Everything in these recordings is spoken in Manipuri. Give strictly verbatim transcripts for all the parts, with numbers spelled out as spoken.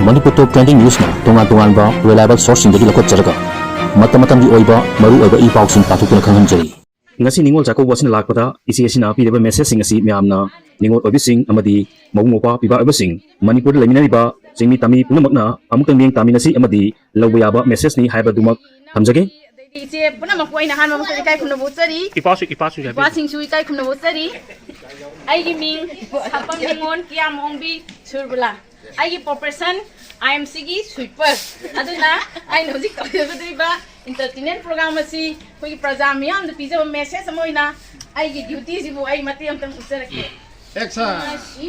ꯃꯅꯤꯄꯨꯔ ꯇꯣꯞ ꯇ꯭ꯔꯦꯟꯗꯤꯡ ꯅ꯭ꯌꯨꯁꯅ ꯇꯣꯉꯥꯟ ꯇꯣꯉꯥꯟꯕ ꯔꯤꯂꯥꯏꯕꯜ ꯁꯣꯔꯁꯁꯤꯡꯗꯒꯤ ꯂꯧꯈꯠꯆꯔꯒ ꯃꯇꯝ ꯃꯇꯝꯒꯤ ꯑꯣꯏꯕ ꯃꯔꯨ ꯑꯣꯏꯕ ꯏ ꯄꯥꯎꯁꯤꯡ ꯄꯥꯊꯣꯛꯇꯨꯅ ꯈꯪꯍꯟꯖꯔꯤ꯫ ꯉꯁꯤ ꯅꯤꯉꯣꯜ ꯆꯥꯛꯀꯧꯕ ꯑꯁꯤꯅ ꯂꯥꯛꯄꯗ ꯏꯆꯦ ꯑꯁꯤꯅ ꯄꯤꯔꯤꯕ ꯃꯦꯁꯦꯖꯁꯤꯡ ꯑꯁꯤ ꯃꯌꯥꯝꯅ ꯅꯤꯉꯣꯜ ꯑꯣꯏꯕꯁꯤꯡ ꯑꯃꯗꯤ ꯃꯕꯨꯡ ꯃꯧꯄ꯭ꯋꯥ ꯄꯤꯕ ꯑꯣꯏꯕꯁꯤꯡ ꯃꯅꯤꯄꯨꯔꯗ ꯂꯩꯃꯤꯟꯅꯔꯤꯕ ꯆꯤꯡꯃꯤ ꯇꯝꯃꯤ ꯄꯨꯝꯅꯃꯛꯅ ꯑꯃꯨꯛꯇꯪ ꯃꯤꯠꯌꯦꯡ ꯇꯥꯃꯤꯟꯅꯁꯤ ꯑꯃꯗꯤ ꯂꯧꯕ ꯌꯥꯕ ꯃꯦꯁꯦꯖꯅꯤ ꯍꯥꯏꯕꯗꯨꯃꯛ ꯊꯝꯖꯒꯦ꯫ ꯑꯗꯩꯗꯤ ꯏꯆꯦ ꯄꯨꯝꯅꯃꯛꯄꯨ ꯑꯩꯅ ꯑꯍꯥꯟꯕ ꯃꯛꯇꯗ ꯏꯀꯥꯏ ꯈꯨꯝꯅꯕ ꯎꯠꯆꯔꯤ꯫ ꯏꯄꯥꯁꯨ, ꯏꯄꯥꯁꯨ ꯍꯥꯏꯕꯤꯌꯨ꯫ ꯏꯄꯥꯁꯤꯡꯁꯨ ꯏꯀꯥꯏ ꯈꯨꯝꯅꯕ ꯎꯠꯆꯔꯤ꯫ ꯑꯩꯒꯤ ꯃꯤꯡ ꯁꯥꯄꯝ ꯅꯤꯉꯣꯜ ꯀꯤꯌꯥꯝ ꯑꯣꯡꯕꯤ ꯁꯨꯔꯕꯂꯥ꯫ ꯑꯩꯒꯤ profession I M C ꯒꯤ sweeper꯫ ꯑꯗꯨꯅ ꯑꯩꯅ ꯍꯧꯖꯤꯛ ꯇꯧꯖꯒꯗꯧꯔꯤꯕ entertainment program ꯑꯁꯤ ꯑꯩꯈꯣꯏꯒꯤ ꯄ꯭ꯔꯖꯥ ꯃꯤꯌꯥꯝꯗ ꯄꯤꯖꯕ message ꯑꯃ ꯑꯣꯏꯅ ꯑꯩꯒꯤ duty ꯁꯤꯕꯨ ꯑꯩ ꯃꯇꯦꯛ ꯑꯃꯇꯪ ꯎꯠꯆꯔꯛꯀꯦ꯫ Action! ꯉꯁꯤ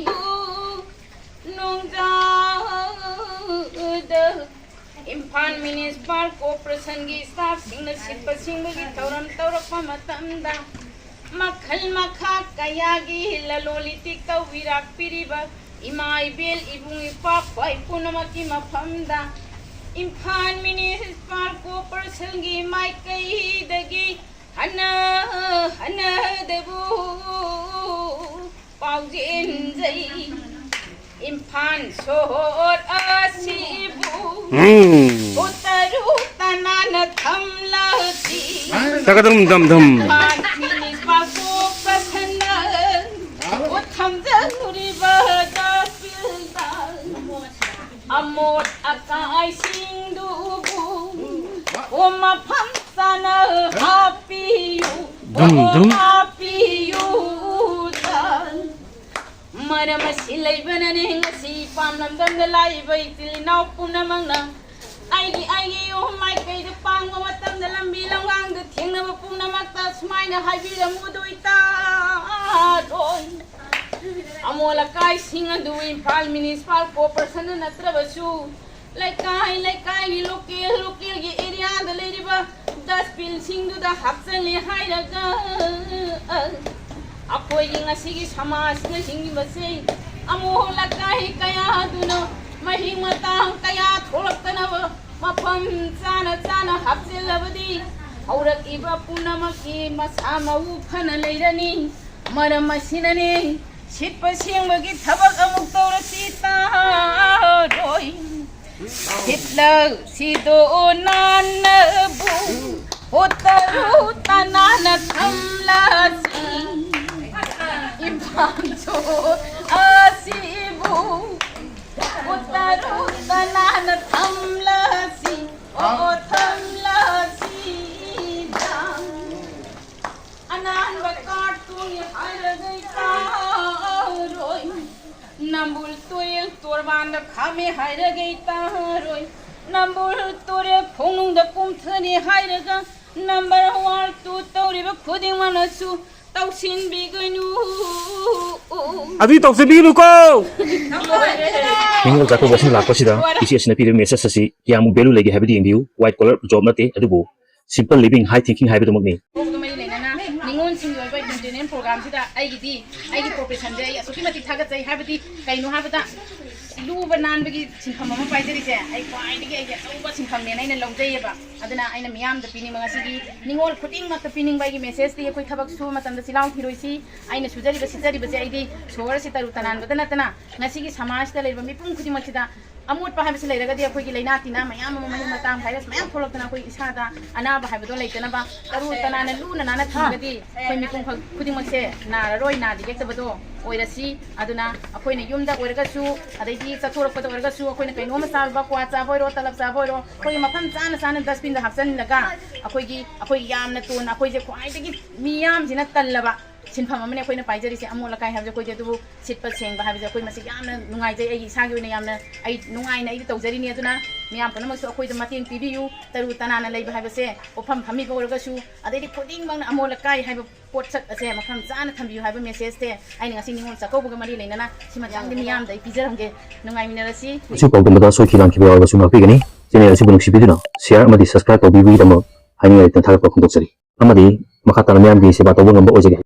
ꯅꯣꯡꯖꯥꯗ ꯏꯝꯐꯥꯜ Municipal Corporation ꯒꯤ staff ꯁꯤꯡꯅ ꯁꯤꯠꯄ ꯁꯤꯡꯕꯒꯤ ꯊꯧꯔꯝ ꯇꯧꯔꯛꯄ ꯃꯇꯝꯗ ꯃꯈꯜ ꯃꯈꯥ ꯀꯌꯥꯒꯤ ꯂꯂꯣꯟ ꯏꯇꯤꯛ ꯇꯧꯕꯤꯔꯛꯄꯤꯔꯤꯕ ꯏꯃꯥ ꯏꯕꯦꯜ ꯏꯕꯨꯡ ꯏꯄ꯭ꯋꯥ ꯈ꯭ꯋꯥꯏ ꯄꯨꯝꯅꯃꯛꯀꯤ ꯃꯐꯝꯗ ꯏꯝꯐꯥꯜ Municipal Corporation ꯒꯤ ꯃꯥꯏꯀꯩꯗꯒꯤ ꯍꯟꯅ ꯍꯟꯅꯗꯕꯨ ꯄꯥꯎꯖꯦꯟꯖꯩ꯫ ꯏꯝꯐꯥꯜ ꯁꯣꯍꯣꯔ ꯑꯁꯤꯕꯨ ꯎꯝ꯫ ꯎꯇꯔꯨ ꯇꯅꯥꯅ ꯊꯝꯂꯁꯤ꯫ ꯇꯀꯗꯝ ꯗꯝ ꯗꯝ꯫ ꯏꯝꯐꯥꯜ Municipal Corporation ꯅ ꯊꯝꯖꯜꯂꯨꯔꯤꯕ dustbin ꯗ ꯑꯃꯣꯠ ꯑꯀꯥꯏꯁꯤꯡꯗꯨꯕꯨ ꯃꯐꯝ ꯆꯥꯅ ꯍꯥꯞꯄꯤꯌꯨ꯫ ꯗꯨꯝ, ꯗꯨꯝ꯫ ꯍꯥꯞꯄꯤꯌꯨ꯫ ꯃꯔꯝ ꯑꯁꯤ ꯂꯩꯕꯅꯅꯦ ꯉꯁꯤ ꯏꯄꯥꯝ ꯂꯝꯗꯝꯗ ꯂꯥꯛꯏꯕ ꯏꯆꯤꯜ ꯏꯅꯥꯎ ꯄꯨꯝꯅꯃꯛꯅ ꯑꯩꯒꯤ ꯑꯩꯒꯤ ꯌꯨꯝ ꯃꯥꯏꯀꯩꯗ ꯄꯥꯡꯕ ꯃꯇꯝꯗ ꯂꯝꯕꯤ ꯂꯝꯒꯥꯡꯗ ꯊꯦꯡꯅꯕ ꯄꯨꯝꯅꯃꯛꯇ ꯁꯨꯃꯥꯏꯅ ꯍꯥꯏꯕꯤꯔꯝꯃꯨꯗꯣꯏ ꯇꯥꯔꯣꯏ꯫ ꯑꯃꯣꯠ ꯑꯀꯥꯏꯁꯤꯡ ꯑꯗꯨ ꯏꯝꯐꯥꯜ Municipal Corporation ꯅ ꯅꯠꯇ꯭ꯔꯕꯁꯨ ꯂꯩꯀꯥꯏ ꯂꯩꯀꯥꯏꯒꯤ local local ꯒꯤ area ꯗ ꯂꯩꯔꯤꯕ dustbin ꯁꯤꯡꯗꯨꯗ ꯍꯥꯞꯆꯜꯂꯦ ꯍꯥꯏꯔꯒ ꯑꯩꯈꯣꯏꯒꯤ ꯉꯁꯤꯒꯤ ꯁꯃꯥꯖꯁꯤꯗ ꯍꯤꯡꯉꯤꯕꯁꯦ ꯑꯃꯣꯠ ꯑꯀꯥꯏ ꯀꯌꯥ ꯑꯗꯨꯅ ꯃꯍꯤꯛ ꯃꯇꯥꯡ ꯀꯌꯥ ꯊꯣꯛꯂꯛꯇꯅꯕ ꯃꯐꯝ ꯆꯥꯅ ꯆꯥꯅ ꯍꯥꯞꯆꯤꯜꯂꯕꯗꯤ ꯍꯧꯔꯛꯏꯕ ꯄꯨꯝꯅꯃꯛꯀꯤ ꯃꯁꯥ ꯃꯎ ꯐꯅ ꯂꯩꯔꯅꯤ꯫ ꯃꯔꯝ ꯑꯁꯤꯅꯅꯤ ꯁꯤꯠꯄ ꯁꯦꯡꯕꯒꯤ ꯊꯕꯛ ꯑꯃꯨꯛ ꯇꯧꯔꯁꯤ ꯇꯥꯔꯣꯏ꯫ ꯇꯧꯁꯤꯗꯣ ꯅꯥꯟꯅꯕꯨ ꯍꯣꯠꯇꯔꯨ ꯇꯅꯥꯟꯅ ꯊꯝꯂꯁꯤ꯫ ꯏꯝꯐꯥꯜꯁꯨ ꯑꯁꯤꯕꯨ ꯍꯣꯠꯇꯔꯨ ꯇꯅꯥꯟꯅ ꯊꯝꯂꯁꯤ꯫ ꯑꯣ ꯊꯝꯂꯁꯤꯗ꯫ ꯑꯅꯥꯟꯕ ꯀꯥꯔꯇꯨꯟ ꯍꯥꯏꯔꯒ ꯇꯥꯔꯣꯏ꯫ ꯅꯝꯕꯨꯜ ꯇꯨꯔꯦꯜ ꯇꯣꯔꯕꯥꯟꯗ ꯈꯥꯝꯃꯦ ꯍꯥꯏꯔꯒ ꯇꯥꯔꯣꯏ꯫ ꯅꯝꯕꯨꯜ ꯇꯨꯔꯦꯜ ꯈꯣꯡꯅꯨꯡꯗ ꯀꯨꯝꯊꯅꯤ ꯍꯥꯏꯔꯒ ꯅꯝꯕꯔ ꯋꯥꯟ ꯇꯨ ꯇꯧꯔꯤꯕ ꯈꯨꯗꯤꯡꯃꯛꯅꯁꯨ ꯇꯧꯁꯤꯟꯕꯤꯒꯅꯨ꯫ ꯑꯗꯨꯗꯤ ꯇꯧꯁꯤꯟꯕꯤꯒꯅꯨꯀꯣ꯫ ꯅꯤꯉꯣꯜ ꯆꯥꯛꯀꯧꯕ ꯑꯁꯤꯅ ꯂꯥꯛꯄꯁꯤꯗ ꯏꯆꯦ ꯑꯁꯤꯅ ꯄꯤꯔꯤꯕ ꯃꯦꯁꯦꯖ ꯑꯁꯤ ꯀꯌꯥꯃꯨꯛ ꯚꯦꯂꯨ ꯂꯩꯒꯦ ꯍꯥꯏꯕꯗꯨ ꯌꯦꯡꯕꯤꯌꯨ꯫ ꯋꯥꯏꯠ ꯀꯣꯂꯔ ꯖꯣꯕ ꯅꯠꯇꯦ, ꯑꯗꯨꯕꯨ ꯁꯤꯝꯄꯜ ꯂꯤꯕꯤꯡ, ꯍꯥꯏ ꯊꯤꯡꯀꯤꯡ ꯍꯥꯏꯕꯗꯨꯃꯛꯅꯤ꯫ ꯃꯔꯤ ꯂꯩꯅꯅ ꯅꯤꯉꯣꯜꯁꯤꯡꯒꯤ ꯑꯣꯏꯕ ꯏꯟꯇꯔꯇꯦꯟꯃꯦꯟ ꯄ꯭ꯔꯣꯒ꯭ꯔꯥꯝꯁꯤꯗ ꯑꯩꯒꯤꯗꯤ ꯑꯩꯒꯤ ꯄ꯭ꯔꯣꯐꯦꯁꯟꯁꯦ ꯑꯩ ꯑꯁꯨꯛꯀꯤ ꯃꯇꯤꯛ ꯊꯥꯒꯠꯆꯩ꯫ ꯍꯥꯏꯕꯗꯤ ꯀꯩꯅꯣ ꯍꯥꯏꯕꯗ ꯂꯨꯕ ꯅꯥꯟꯕꯒꯤ ꯁꯤꯟꯐꯝ ꯑꯃ ꯄꯥꯏꯖꯔꯤꯁꯦ ꯑꯩ ꯈ꯭ꯋꯥꯏꯗꯒꯤ ꯑꯩꯒꯤ ꯑꯆꯧꯕ ꯁꯤꯟꯐꯝꯅꯦꯅ ꯑꯩꯅ ꯂꯧꯖꯩꯌꯦꯕ꯫ ꯑꯗꯨꯅ ꯑꯩꯅ ꯃꯤꯌꯥꯝꯗ ꯄꯤꯅꯤꯡꯕ ꯉꯁꯤꯒꯤ ꯅꯤꯉꯣꯜ ꯈꯨꯗꯤꯡꯃꯛꯇ ꯄꯤꯅꯤꯡꯕ ꯑꯩꯒꯤ ꯃꯦꯁꯦꯖꯇꯤ ꯑꯩꯈꯣꯏ ꯊꯕꯛ ꯁꯨꯕ ꯃꯇꯝꯗ ꯆꯤꯜꯍꯥꯎ ꯊꯤꯔꯣꯏꯁꯤ꯫ ꯑꯩꯅ ꯁꯨꯖꯔꯤꯕ ꯁꯤꯠꯆꯔꯤꯕꯁꯦ ꯑꯩꯗꯤ ꯁꯣꯍꯣꯔ ꯑꯁꯤ ꯇꯔꯨ ꯇꯅꯥꯟꯕꯗ ꯅꯠꯇꯅ ꯉꯁꯤꯒꯤ ꯁꯃꯥꯖꯇ ꯂꯩꯔꯤꯕ ꯃꯤꯄꯨꯝ ꯈꯨꯗꯤꯡꯃꯛꯁꯤꯗ ꯑꯃꯣꯠꯄ ꯍꯥꯏꯕꯁꯤ ꯂꯩꯔꯒꯗꯤ ꯑꯩꯈꯣꯏꯒꯤ ꯂꯥꯏꯅꯥ ꯇꯤꯟꯅꯥ ꯃꯌꯥꯝ ꯑꯃ ꯃꯍꯤꯛ ꯃꯇꯥꯡ ꯚꯥꯏꯔꯁ ꯃꯌꯥꯝ ꯊꯣꯛꯂꯛꯇꯅ ꯑꯩꯈꯣꯏ ꯏꯁꯥꯗ ꯑꯅꯥꯕ ꯍꯥꯏꯕꯗꯣ ꯂꯩꯇꯅꯕ ꯇꯔꯨ ꯇꯅꯥꯟꯅ ꯂꯨꯅ ꯅꯥꯟꯅ ꯊꯝꯃꯒꯗꯤ ꯑꯩꯈꯣꯏ ꯃꯤꯄꯨꯝ ꯈꯛ-, ꯈꯨꯗꯤꯡꯃꯛꯁꯦ ꯅꯥꯔꯔꯣꯏ, ꯅꯥꯗ ꯌꯦꯛꯇꯕꯗꯣ ꯑꯣꯏꯔꯁꯤ꯫ ꯑꯗꯨꯅ ꯑꯩꯈꯣꯏꯅ ꯌꯨꯝꯗ ꯑꯣꯏꯔꯒꯁꯨ ꯑꯗꯩꯗꯤ ꯆꯠꯊꯣꯔꯛꯄꯗ ꯑꯣꯏꯔꯒꯁꯨ ꯑꯩꯈꯣꯏꯅ ꯀꯩꯅꯣꯝꯃ ꯆꯥꯕ, ꯀ꯭ꯋꯥ ꯆꯥꯕ ꯑꯣꯏꯔꯣ, ꯇꯂꯞ ꯆꯥꯕ ꯑꯣꯏꯔꯣ, ꯑꯩꯈꯣꯏꯒꯤ ꯃꯐꯝ ꯆꯥꯅ ꯆꯥꯅ ꯗꯁꯕꯤꯟꯗ ꯍꯥꯞꯆꯤꯜꯂꯒ ꯑꯩꯈꯣꯏꯒꯤ, ꯑꯩꯈꯣꯏ ꯌꯥꯝꯅ ꯇꯣꯟꯅ ꯑꯩꯈꯣꯏꯁꯦ ꯈ꯭ꯋꯥꯏꯗꯒꯤ ꯃꯤꯌꯥꯝꯁꯤꯅ ꯇꯜꯂꯕ ꯁꯤꯟꯐꯝ ꯑꯃꯅꯤ ꯑꯩꯈꯣꯏꯅ ꯄꯥꯏꯖꯔꯤꯁꯦ꯫ ꯑꯃꯣꯠ ꯑꯀꯥꯏ ꯍꯥꯏꯕꯁꯦ ꯑꯩꯈꯣꯏꯁꯦ ꯑꯗꯨꯕꯨ ꯁꯤꯠꯄ ꯁꯦꯡꯕ ꯍꯥꯏꯕꯁꯦ ꯑꯩꯈꯣꯏ ꯃꯁꯤ ꯌꯥꯝꯅ ꯅꯨꯡꯉꯥꯏꯖꯩ꯫ ꯑꯩꯒꯤ ꯏꯁꯥꯒꯤ ꯑꯣꯏꯅ ꯌꯥꯝꯅ ꯑꯩ ꯅꯨꯡꯉꯥꯏꯅ ꯑꯩꯗꯤ ꯇꯧꯖꯔꯤꯅꯤ꯫ ꯑꯗꯨꯅ ꯃꯤꯌꯥꯝ ꯄꯨꯝꯅꯃꯛꯁꯨ ꯑꯩꯈꯣꯏꯗ ꯃꯇꯦꯡ ꯄꯤꯕꯤꯌꯨ꯫ ꯇꯔꯨ ꯇꯅꯥꯟꯅ ꯂꯩꯕ ꯍꯥꯏꯕꯁꯦ ꯄꯣꯠꯐꯝ ꯐꯝꯃꯤꯕ ꯑꯣꯏꯔꯒꯁꯨ ꯑꯗꯩꯗꯤ ꯈꯨꯗꯤꯡꯃꯛꯅ ꯑꯃꯣꯠ ꯑꯀꯥꯏ ꯍꯥꯏꯕ ꯄꯣꯠꯁꯛ ꯑꯁꯦ ꯃꯐꯝ ꯆꯥꯅ ꯊꯝꯕꯤꯌꯨ ꯍꯥꯏꯕ ꯃꯦꯁꯦꯖꯁꯦ ꯑꯩꯅ ꯉꯁꯤ ꯅꯤꯉꯣꯜ ꯆꯥꯛꯀꯧꯕꯒ ꯃꯔꯤ ꯂꯩꯅꯅ ꯁꯤꯃꯇꯪꯗꯤ ꯃꯤꯌꯥꯝꯗ ꯑꯩ ꯄꯤꯖꯔꯝꯒꯦ꯫ ꯅꯨꯡꯉꯥꯏꯃꯤꯟꯅꯔꯁꯤ꯫ ꯑꯁꯤ ꯄꯥꯎꯗꯝꯕꯗ ꯁꯣꯏꯈꯤ ꯂꯥꯟꯈꯤꯕ ꯌꯥꯎꯔꯕꯁꯨ ꯉꯥꯛꯄꯤꯒꯅꯤ꯫ ꯆꯦꯅꯦꯜ ꯑꯁꯤꯕꯨ ꯅꯨꯡꯁꯤꯕꯤꯗꯨꯅ ꯁꯤꯌꯥꯔ ꯑꯃꯗꯤ ꯁꯕꯁꯀ꯭ꯔꯥꯏꯕ ꯇꯧꯕꯤꯕꯒꯤꯗꯃꯛ ꯍꯥꯏꯅꯤꯡꯉꯥꯏ ꯂꯩꯇꯅ ꯊꯥꯒꯠꯄ ꯐꯣꯡꯗꯣꯛꯆꯔꯤ꯫ ꯑꯃꯗꯤ ꯃꯈꯥ ꯇꯥꯅ ꯃꯤꯌꯥꯝꯒꯤ ꯁꯦꯕꯥ ꯇꯧꯕ ꯉꯝꯕ ꯑꯣꯏꯖꯒꯦ꯫